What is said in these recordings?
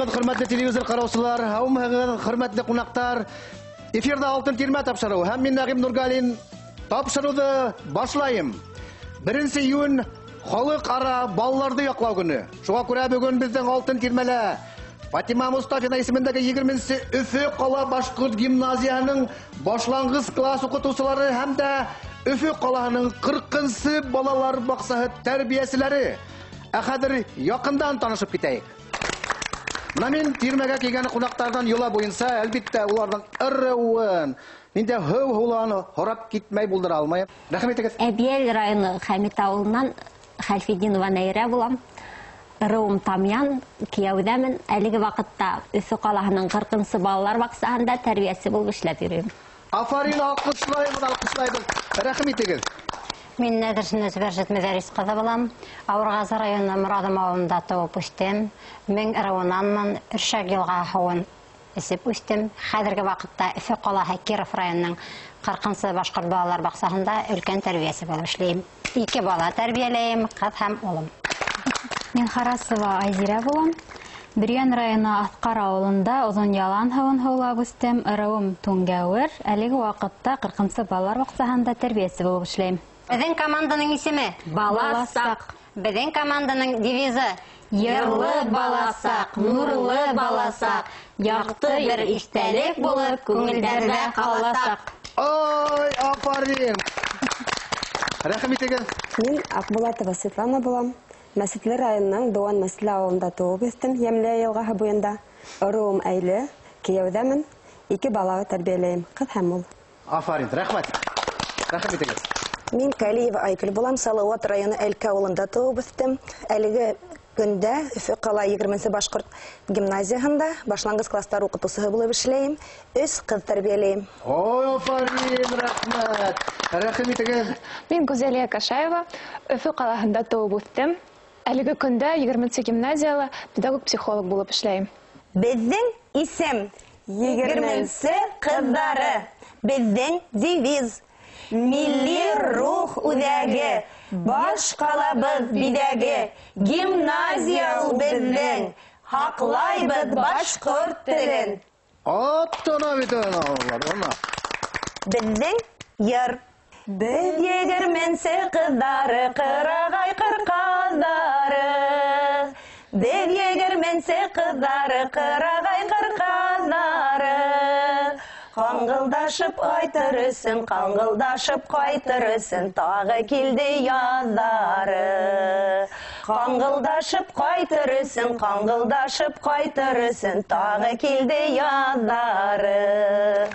Һаумыһығыҙ, хөрмәтле телевизор ҡараусылар, һаумыһығыҙ, хөрмәтле ҡунаҡтар. Эфирҙа Алтын тирмә тапшырыу. Һәм мин Нәғим Нургалин тапшырыуҙы башлайым. 1 июнь халыҡ-ара балаларҙы яҡлау көнө. Шуға күрә бөгөн беҙҙең Алтын тирмәлә Фатима Мустафина исемендәге 20-нсе Өфө ҡала башҡорт гимназияһының башланғыс класс уҡытыусылары һәм дә Өфө ҡалаһының 40-нсы балалар баҡсаһы тәрбиәселәре. Ә хәҙер яҡындан танышып китәйек. Бына мин тирмәгә килгән ҡунаҡтарҙан йола буйынса, әлбиттә, уларҙың ырыуын, ниндәй һыу һулағаны һорап китмәй булдыра алмайым. Рәхим итегеҙ. Әбйәлил районы Хәмит ауылынан Хәлфетдинова Нәйрә булам. Ырыуым Тамъян, кейәүҙәмен. Әлеге ваҡытта Өфө ҡалаһының 40-нсы балалар баҡсаһында тәрбиәсе булып эшләп йөрөйөм. Афарин, алҡышлайбыҙ, алҡышлайбыҙ. Рәхим итегеҙ. Мин Нәҙершина Зөбәржәт Мәҙәрис ҡыҙы булам. Ауырғазы районы Мораҙым ауылында тыуып үҫтем. Мең ырыуынанмын, Өршәк йылға һыуын эсеп үҫтем. Хәҙерге ваҡытта Өфө ҡалаһы Киров районының 40-нсы башҡорт балалар баҡсаһында өлкән тәрбиәсе булып эшләйем. 2 бала тәрбиәләйем, ҡыҙ һәм улым. Мин Харасова Айзирә булам. Бөрйән районы Аҫҡар ауылында оҙон ялан һыуын һыулап үҫтем. Ырыуым Түңгәүер. Әлеге ваҡытта 40-нсы балалар баҡсаһында тәрбиәсе булып эшләйем. Беҙҙең команданың исеме Баласаҡ. Беҙҙең команданың девизы Йырлы баласаҡ, нурлы баласаҡ, яҡты бер иҫтәлек булып күңелдәрҙә ҡаласаҡ. Ой, афарин! Рәхим итегеҙ. Мин Аҡбулатова Светлана булам. Мәсетле районының Дыуан Мәсетле ауылында тыуып үҫтем, Йәмлә йылғаһы буйында. Ырыуым Әйле, кейәүҙәмен, 2 бала тәрбиәләйем, ҡыҙ һәм ул. Афарин, рәхмәт. Рәхим итегеҙ. Мин Калиева Айгөл булам, Салауат районы Әлкә ауылында тыуып үҫтем. Әлеге көндә Өфө ҡала 20-нсе башҡорт гимназияһында башланғыс кластар уҡытыусыһы булып эшләйем. 3 ҡыҙ тәрбиәләйем. Ой, афарин, рәхмәт. Рәхим итегеҙ. Мин Гүзәлиә Кашаева, Өфө ҡалаһында тыуып үҫтем. Әлеге көндә 20-нсе гимназияла педагог-психолог булып эшләйем. Беҙҙең исем 20-нсе ҡыҙҙары. Беҙҙең девиз Милли рух үҙәге, баш ҡалабыҙ биҙәге, гимназия ул беҙҙең, һаҡлайбыҙ башҡорт телен. Аттана бит ана, ана. Беҙҙең йыр. Беҙ 20-нсе ҡыҙҙары, ҡырағай ҡырҡаҙҙары. Беҙ 20-нсе ҡыҙҙары, ҡырағай ҡырҡаҙҙары. Ҡаңғылдашып ҡайтыр өсөн, ҡаңғылдашып ҡайтыр өсөн, тағы килде яҙҙары. Ҡаңғылдашып ҡайтыр өсөн, ҡаңғылдашып ҡайтыр өсөн, тағы килде яҙҙары.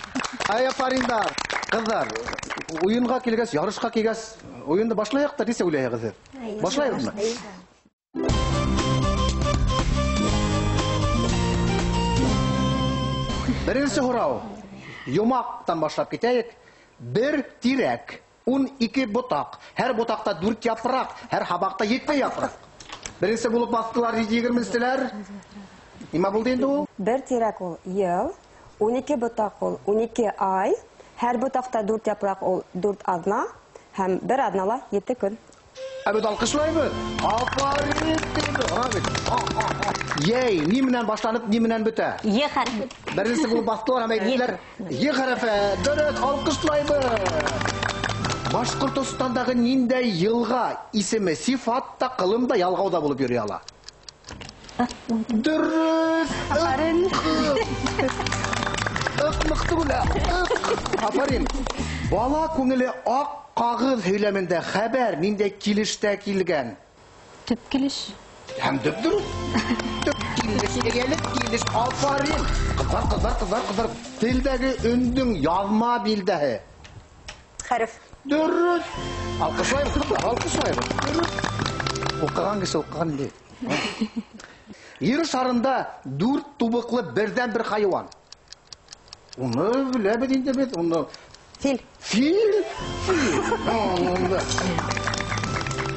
Ай, афариндар, ҡыҙҙар, уйынға килгәс, ярышҡа килгәс, уйынды башлайыҡ та, нисә уйлайһығыҙ һеҙ? Әйе, Башлайбыҙмы? башлайбыҙ. Беренсе һорау. Йомаҡтан башлап китәйек. Бер тирәк, 12 ботаҡ. Һәр ботаҡта 4 япраҡ, һәр һабаҡта 7 япраҡ. Беренсе булып баҫтылар егерменселәр. Нимә булды инде ул? Бер тирәк ул йыл, 12 ботаҡ ул 12 ай, һәр ботаҡта 4 япраҡ ул 4 аҙна һәм бер аҙнала 7 көн. Ә бит алҡышлайбыҙ. Афарин, тибеҙ. Йәй, ни менән башланып, ни менән бөтә? Е хәрефе. Беренсе булып баҫтылар һәм әйттеләр. Е хәрефе. Дөрөҫ, алҡышлайбыҙ. Башҡортостандағы ниндәй йылға исеме сифат та, ҡылым да, ялғау да булып йөрөй ала? Дөрөҫ. Афарин. Ыҡ мыҡты түгел, ыҡ. Афарин. Бала күңеле аҡ ҡағыҙ һөйләмендә хәбәр ниндәй килештә килгән? Төп килеш. Һәм дөп дөрөҫ. Төп килеш, эйәлек килеш. Афарин. Ҡыҙҙар, ҡыҙҙар, ҡыҙҙар, ҡыҙҙар. Телдәге өндөң яҙма билдәһе. Хәреф. Дөрөҫ. Алҡышлайбыҙ, ҡыҙҙар, алҡышлайбыҙ. Дөрөҫ. Уҡыған кеше уҡыған инде. Ер шарында 4 тубыҡлы берҙән-бер хайуан. Уны беләбеҙ инде беҙ, уны. Фил. Фил? Фил.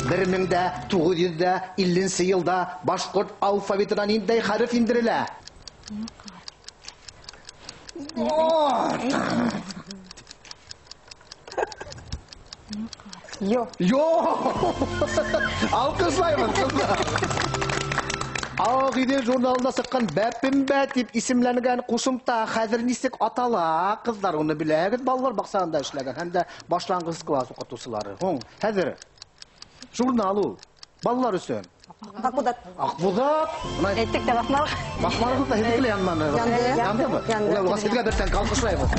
Бер мең дә туғыҙ йөҙ ҙә илленсе йылда башҡорт алфавитына ниндәй хәреф индерелә? Йо. Йо. Алҡышлайбыҙ, ҡыҙҙар. Ағиҙел журналында сыҡҡан Бәпембә тип исемләнгән ҡушымта хәҙер нисек атала? Ҡыҙҙар уны беләгеҙ, балалар баҡсаһында эшләгән һәм дә башланғыс класс уҡытыусылары. Һуң, хәҙер журнал ул балалар өсөн. Аҡбуҙат. Аҡбуҙат. Әйттек тә баҫмалыҡ. Баҫмалығыҙ ҙа һеҙҙеке лә янманы. Яндымы? Янды. Улай булғас, һеҙгә бер тәңкә алҡышлайбыҙ.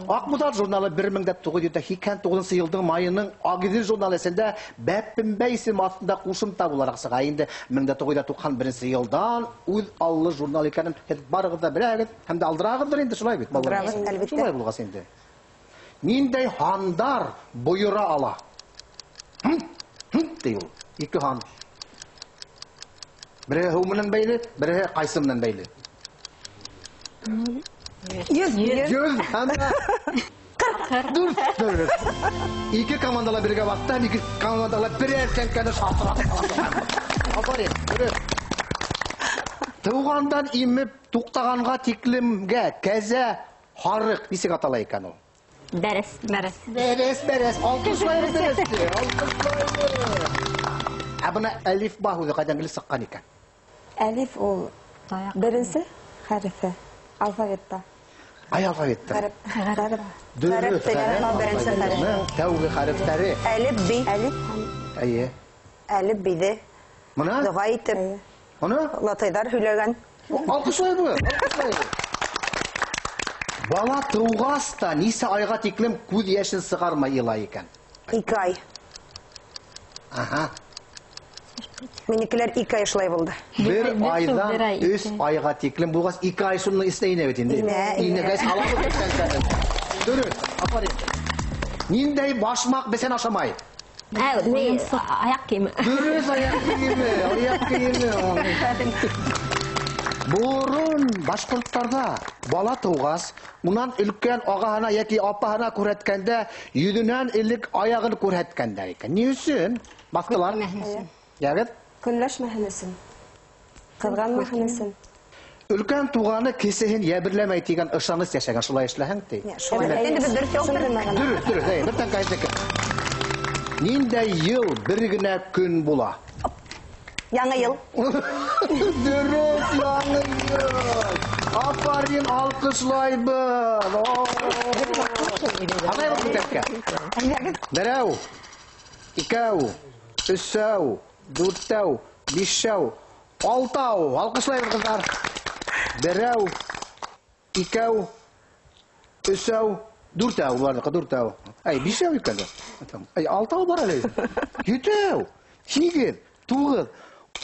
Аҡбуҙат журналы 1989 йылдың майының Ағиҙел журналы эсендә Бәпембә исеме аҫтында ҡушымта булараҡ сыға. Инде 1991 йылдан үҙ аллы журнал икәнен һеҙ барығыҙ ҙа беләгеҙ һәм дә алдырағыҙҙыр инде, шулай бит, балалар? Алдырабыҙ, әлбиттә. Шулай булғас инде. Ниндәй һандар бойора ала? Хм, хм, ти ул. Ике һан. Береһе һыу менән бәйле, береһе ҡайсы менән бәйле. Йөҙ. Йөҙ һәм Ҡырҡ. Дүрт. Дөрөҫ. Ике командала бергә баҫты, ике командала берәр тәңкәне шалтыратып алды. Афарин, дөрөҫ. Тыуғандан имеп туҡтағанға тиклемгә кәзә, һарыҡ нисек атала икән ул? Бәрәс. Бәрәс. Бәрәс, бәрәс. Алҡышлайбыҙ бәрәсте. Алҡышлайбыҙ. Ә бына әлифба һүҙе ҡайҙан килеп сыҡҡан икән? Әлиф ул Таяҡ. беренсе хәрефе алфавитта. Ай алфавитта. Ғәрәп. Ғәрәп. Дөрөҫ, Ғәрәп теле, ғәрәп беренсе хәреф. алфавитының тәүге хәрефтәре. Әлиф би. Әлиф һәм Әйе. Әлиф биҙе. Мына? Доға итеп. Әйе. Мына? Латайҙар һөйләгән. Алҡышлайбыҙ, алҡышлайбыҙ. Бала тыуғас та нисә айға тиклем күҙ йәшен сығармай илай икән? 2 ай. Аһа. Минекеләр 2 ай шулай булды. Бер Бер айҙан бер ай, өс ике. айға тиклем булғас, 2 ай шуның эсенә инә бит инде. Инә, инә. Инә, гәз алабыҙ бит тәңкәне. Дөрөҫ, афарин. Ниндәй башмаҡ бесән ашамай? Ә, ни, аяҡ кейеме. Дөрөҫ, аяҡ кейеме, аяҡ кейеме. Борон башҡорттарҙа бала тыуғас, унан өлкән ағаһына йәки апаһына күрһәткәндә, йөҙөнән элек аяғын күрһәткәндәр икән. Ни өсөн? Баҫтылар. Күрмәһен өсөн. Йәгеҙ? Көнләшмәһен өсөн. Ҡыҙғанмаһын өсөн. Өлкән туғаны кесеһен йәберләмәй тигән ышаныс йәшәгән, шулай эшләһәң ти. Йә, шулай. Тимәк, Инде беҙ дөрөҫ яуап Шундай бирҙек. мәғәнә. Дөрөҫ, дөрөҫ, әй, бер тәңкә әйтеке. Ниндәй йыл бер генә көн була? Яңы йыл. Дөрөҫ, яңы йыл. Афарин, алҡышлайбыҙ. Ҡалай был тәңкә? Берәү, икәү, өсәү, дүртәү, бишәү, алтау. Алҡышлайбыҙ, ҡыҙҙар. Берәү, икәү, өсәү, дүртәү барҙыҡы, дүртәү. Әй, бишәү икән дә. Әй, алтау бар әле. Етәү, һигеҙ, туғыҙ,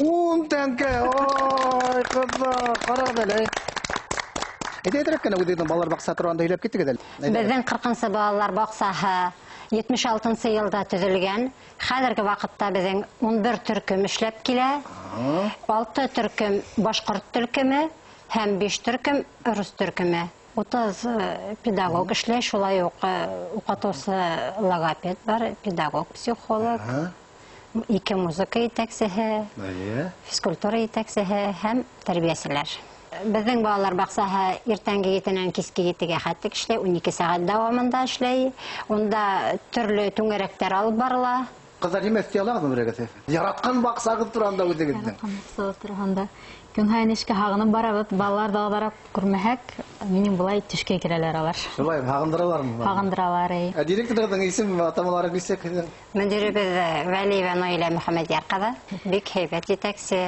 ун тәңкә. Ой, ҡыҙҙар, ҡарағыҙ әле. Әйҙә, кенә үҙегеҙҙең балалар баҡсаһы тураһында һөйләп китегеҙ әле. Әйҙә. Беҙҙең ҡырҡынсы балалар баҡсаһы етмеш алтынсы йылда төҙөлгән. Хәҙерге ваҡытта беҙҙең 11 төркөм эшләп килә. 6 төркөм башҡорт төркөмө һәм 5 төркөм рус төркөмө. 30 педагог эшләй, шулай уҡ уҡытыусы логопед бар, педагог, психолог, 2 музыка етәксеһе, физкультура етәксеһе һәм тәрбиәселәр. Беҙҙең балалар баҡсаһы иртәнге етенән киске етегә хәтлек эшләй, 12 сәғәт дауамында эшләй. Унда төрлө түңәрәктәр алып барыла. Ҡыҙҙар, нимә өҫтәй алағыҙмы берәгеҙ? Яратҡан баҡсағыҙ тураһында үҙегеҙҙең. Яратҡан баҡсағыҙ тураһында. Көн һайын эшкә һағынып барабыҙ, балалар ҙа оҙараҡ күрмәһәк, минең былай төшкә керәләр алар. Шулай, һағындыралармы? Һағындыралар, эй. Ә директорҙың исем атамалары нисек һеҙҙең? Мөдиребеҙ Вәлиева Наилә Мөхәммәдйәр ҡыҙы, бик һәйбәт етәксе,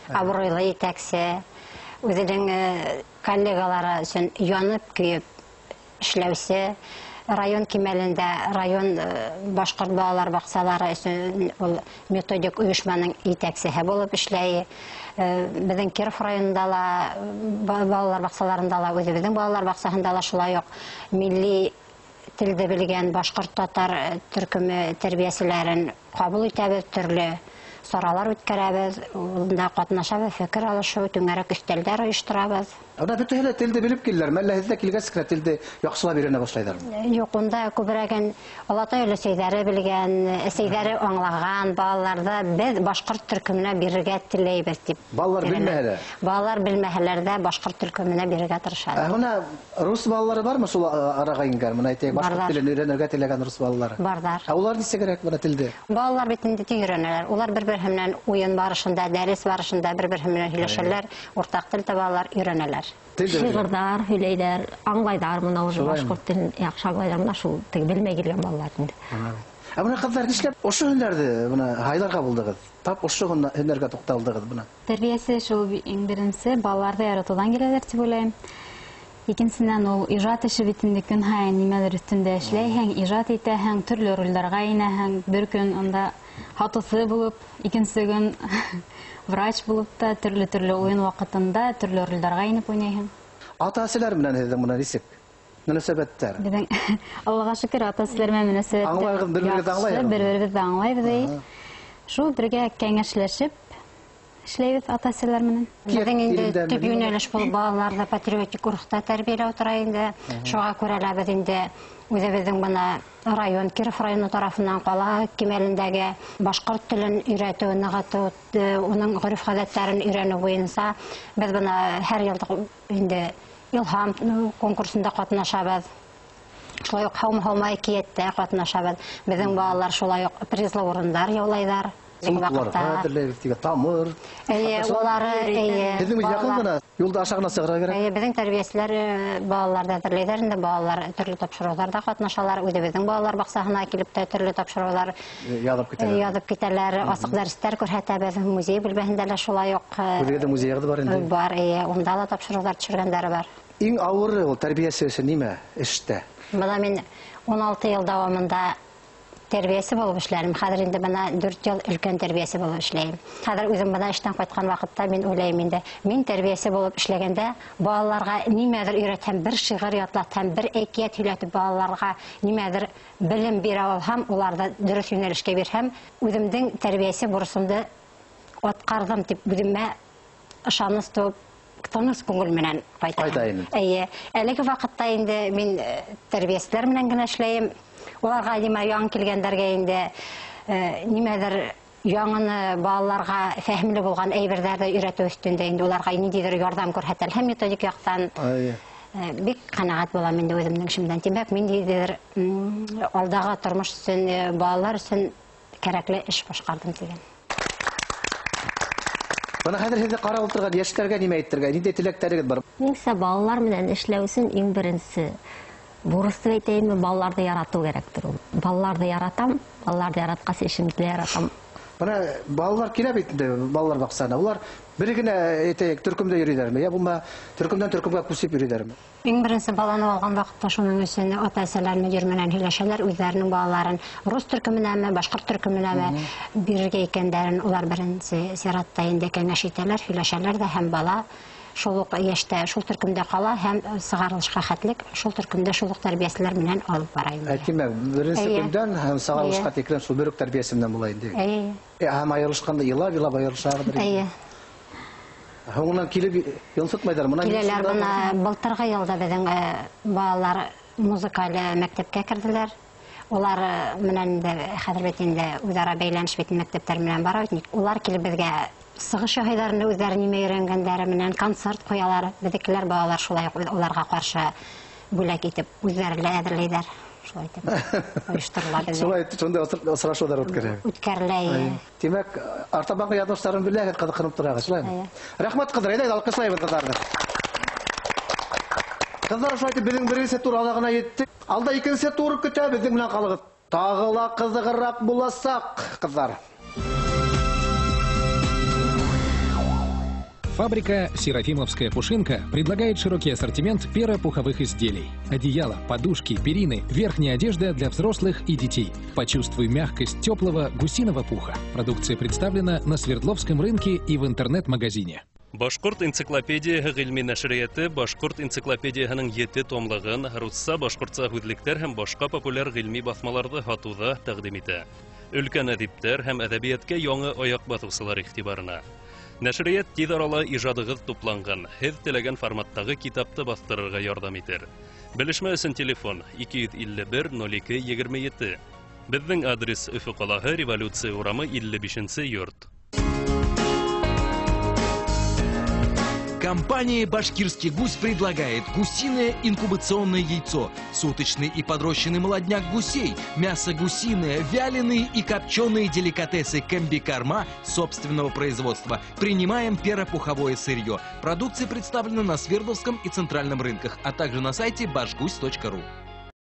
абруйлы етәксе, үҙенең коллегалары өсөн янып көйөп эшләүсе, район кимәлендә район башҡорт балалар баҡсалары өсөн ул методик ойошманың етәксеһе булып эшләй. Беҙҙең Киров районында ла, балалар баҡсаларында ла, үҙебеҙҙең балалар баҡсаһында ла шулай уҡ милли телде белгән башҡорт татар төркөмө тәрбиәселәрен ҡабул итәбеҙ, төрлө саралар үткәрәбеҙ, унда ҡатнашабыҙ, фекер алышыу, түңәрәк өҫтәлдәр ойошторабыҙ. Ана бөтәһе лә телде белеп киләләрме? Әллә һеҙ ҙә килгәс кенә телде яҡшылап өйрәнә башлайҙармы? Юҡ, унда күберәген олатай өләсәйҙәре белгән, әсәйҙәре аңлаған балаларҙы беҙ башҡорт төркөмөнә бирергә теләйбеҙ тип. Балалар бирәләр. белмәһә лә? Балалар белмәһәләр дә башҡорт төркөмөнә бирергә тырышабыҙ. Ә бына рус балалары бармы шул араға ингән? Бына әйтәйек, башҡорт Барҙар. телен өйрәнергә теләгән рус балалары. Барҙар. Ә улар нисегерәк бына телде? Балалар бит инде тиҙ өйрәнәләр. Улар бер-береһен Бер-береһе менән уйын барышында, дәрес барышында бер-береһе менән һөйләшәләр, уртаҡ тел табалар, өйрәнәләр. Шиғырҙар һөйләйҙәр, аңлайҙар бына уже башҡорт телен яҡшы аңлайҙар, бына шул теге белмәй килгән балалар инде. Ә бына ҡыҙҙар нишләп ошо һөнәрҙе бына һайларға булдығыҙ? Тап ошо һөнәргә туҡталдығыҙ бына. Тәрбиәсе шул иң беренсе балаларҙы яратыуҙан киләлер тип уйлайым. Икенсенән, ул ижад эше бит инде, көн һайын нимәлер өҫтөндә эшләйһең, ижад итәһең, төрлө ролдәргә инәһең. Бер көн унда һатыусы булып, икенсе көн врач булып та, төрлө-төрлө уйын ваҡытында төрлө ролдәргә инеп уйнайһың. Ата-әсәләр менән һеҙҙең бына нисек мөнәсәбәттәр? Беҙҙең Аллаға шөкөр, ата-әсәләр менән мөнәсәбәттәр. Аңлайбыҙ, бер-беребеҙҙе аңлайбыҙ. Бер-беребеҙҙе аңлайбыҙ. Шул бергә кәңәшләшеп эшләйбеҙ ата-әсәләр менән. Беҙҙең инде төп йүнәлеш был балаларҙы патриотик рухта тәрбиәләү тора инде. Шуға күрә лә беҙ инде үҙебеҙҙең бына район, Киров районы тарафынан ҡала кимәлендәге башҡорт телен өйрәтеү, нығытыу, уның ғөрөф-ғәҙәттәрен өйрәнеү буйынса беҙ бына һәр йылдыҡ инде Илһам конкурсында ҡатнашабыҙ. Шулай уҡ Һаумы-һаумы әкиәттә ҡатнашабыҙ. Беҙҙең балалар шулай уҡ призлы урындар яулайҙар. Тамыр. Эйе, улары, эйе. Һеҙҙең яҡын ғына юлда аша ғына сығырға кәрәк. Эйе, беҙҙең тәрбиәселәр балаларҙы әҙерләйҙәр инде, балалар төрлө тапшырыуҙарҙа ҡатнашалар. Үҙебеҙҙең балалар баҡсаһына килеп тә төрлө тапшырыуҙар яҙып китәләр. Яҙып китәләр, асыҡ дәрестәр күрһәтәбеҙ. Музей бүлмәһендә лә шулай уҡ. Үҙегеҙҙең музейығыҙ бар инде. Бар, эйе, унда ла тапшырыуҙар төшөргәндәре бар. Иң ауыры ул тәрбиәсе өсөн нимә эштә? Бына мин 16 йыл дауамында тәрбиәсе булып эшләнем. Хәҙер инде бына 4 йыл өлкән тәрбиәсе булып эшләйем. Хәҙер үҙем бына эштән ҡайтҡан ваҡытта мин уйлайым инде, мин тәрбиәсе булып эшләгәндә балаларға нимәҙер өйрәтһәм, бер шиғыр ятлатһам, бер әкиәт һөйләтеп балаларға нимәҙер белем бирә алһам, уларҙы дөрөҫ йүнәлешкә бирһәм, үҙемдең тәрбиәсе бурысымды атҡарҙым тип үҙемә ышаныс тыуып, тыныс күңел менән ҡайтайым. Эйе, әлеге ваҡытта инде мин тәрбиәселәр менән генә эшләйем. Уларға нимә яңы килгәндәргә инде нимәҙер яңыны балаларға фәһемле булған әйберҙәрҙе өйрәтеү өҫтөндә инде уларға ниндәйҙер ярҙам күрһәтәлһәм методик яҡтан. Бик ҡәнәғәт булам инде үҙемдең эшемдән. Тимәк, мин ниндәйҙер алдағы тормош өсөн, балалар өсөн кәрәкле эш башҡарҙым тигән. Бына хәҙер һеҙҙе ҡарап ултырған йәштәргә нимә әйтергә, ниндәй теләктәрегеҙ бар? Минеңсә, балалар менән эшләү өсөн иң беренсе бурыс тип әйтәйемме, балаларҙы яратыу кәрәктер ул. Балаларҙы яратам, балаларҙы яратҡас эшемде лә яратам. Бына балалар килә бит инде балалар баҡсаһына. Улар бер генә әйтәйек төркөмдә йөрөйҙәрме, йә булмаһа төркөмдән төркөмгә күсеп йөрөйҙәрме? Иң беренсе баланы алған ваҡытта шуның өсөн ата-әсәләр мөдир менән һөйләшәләр, үҙҙәренең балаларын рус төркөмөнәме, башҡорт төркөмөнәме бирергә икәндәрен улар беренсе сиратта инде кәңәш итәләр, һөйләшәләр ҙә, һәм бала шул уҡ йәштә шул төркөмдә ҡала һәм сығарылышҡа хәтлек шул төркөмдә шул уҡ тәрбиәселәр менән алып бара инде. Тимәк, беренсе көндән һәм сығарылышҡа тиклем шул бер үк тәрбиәсе менән була инде. Һәм айырылышҡанда илап-илап айырылышағыҙыр инде. Һуңынан килеп йонсотмайҙар. Бына киләләр, бына былтырғы йылда беҙҙең балалар музыкаль мәктәпкә керҙеләр. Улар менән инде хәҙер бит инде үҙ-ара бәйләнеш бит мәктәптәр менән бара бит. Улар килеп беҙгә сығыш яһайҙар инде, үҙҙәре нимә өйрәнгәндәре менән концерт ҡуялар. Беҙҙекеләр балалар шулай уҡ уларға ҡаршы бүләк итеп үҙҙәре лә әҙерләйҙәр. Шулай итеп ойошторола беҙҙә. Шулай итеп шундай осрашыуҙар үткәрә. Үткәрелә, эйе. Тимәк, артабанғы яҙмыштарын беләһегеҙ, ҡыҙыҡһынып торағыҙ, шулаймы? Эйе. Рәхмәт, ҡыҙҙар, әйҙәгеҙ, алҡышлайбыҙ ҡыҙҙарҙы. Ҡыҙҙар, шулай итеп беҙҙең беренсе тур аҙағына еттек. Алда икенсе тур көтә, беҙҙең менән ҡалығыҙ. Тағы ла ҡыҙығыраҡ буласаҡ, ҡыҙҙар. Фабрика «Серафимовская пушинка» предлагает широкий ассортимент перопуховых изделий. Одеяло, подушки, перины, верхняя одежда для взрослых и детей. Почувствуй мягкость теплого гусиного пуха. Продукция представлена на Свердловском рынке и в интернет-магазине. Башҡорт энциклопедияһы ғилми нәшриәте Башҡорт энциклопедияһының 7 томлығын русса, башҡортса һүҙлектәр һәм башҡа популяр ғилми баҫмаларҙы һатыуҙа тәҡдим итә. Өлкән әҙиптәр һәм әҙәбиәткә яңы аяҡ баҫыусылар иғтибарына. Нәшриәт тиҙ арала ижадығыҙ тупланған, һеҙ теләгән форматтағы китапты баҫтырырға ярҙам итер. Белешмә өсөн телефон 251 02 27. Беҙҙең адрес Өфө ҡалаһы, Революция урамы 55 йорт. Компания «Башкирский гусь» предлагает гусиное инкубационное яйцо, суточный и подрощенный молодняк гусей, мясо гусиное, вяленые и копченые деликатесы комбикорма собственного производства. Принимаем перопуховое сырье. Продукция представлена на Свердловском и Центральном рынках, а также на сайте башгусь.ру.